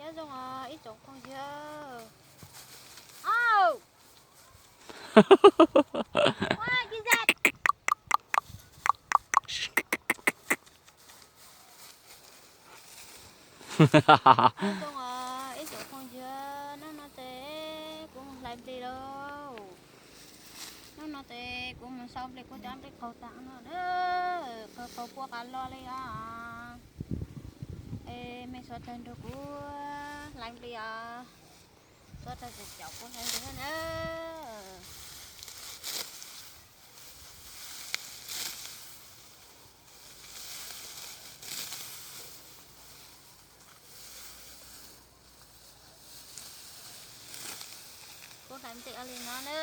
Nyob zoo os ib tsoom phooj ywg. Au! Ua, ua, Nyob zoo os ib tsoom phooj ywg, hnub no ces kuv mus hlais nplis lauj. Hnub no ces kuv mus sau nplis, kuv cov nplis qaug tag no na, qaug qaug puag qas los li os. Es mej sawv daws nrog kuv hlais nplis os. Sawv daws caum kuv hlais nplis na. Kuv hlais nplis ua li no na.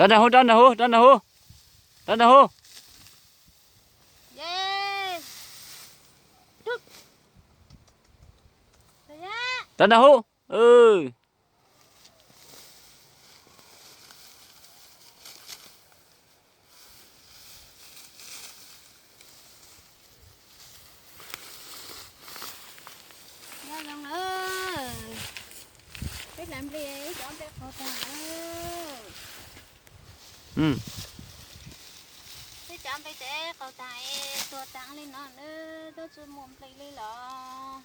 Rov nram hauv, rov nram hauv, rov nram hauv, rov nram hauv. Rov nram hauv. Nyob zoo na, peb hlais nplis ib cov nplis qaug tag na. Peb cov nplis ces qaug tag es tuag tag li no na, twb tsis muaj nplis li los.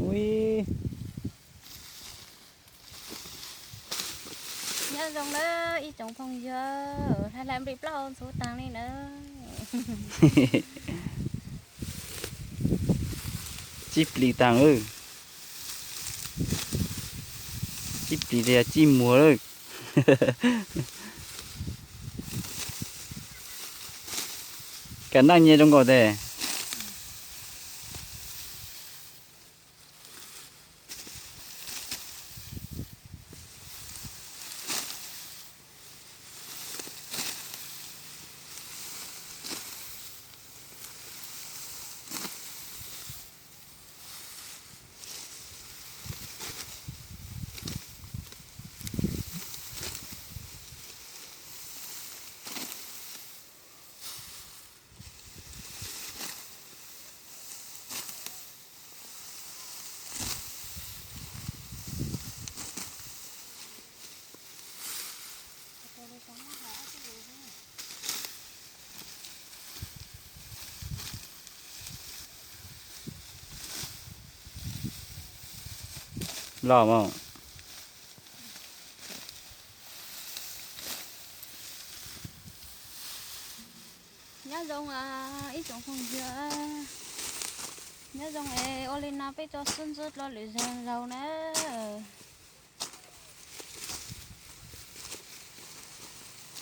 Ui. Nyob zoo na ib tsoom phooj ywg, hlais hlais nplis plaub hau ntxhuv tag li na. Tsib plis tag. Tsib plis tias tsib muag lawm. Kam naj nyias zoo nkaus tes. Los mas. Nyob zoo ib tsoom phooj ywg, nyob zoo es ua li no peb tso xub ntxub dlua lwm zag zaus na.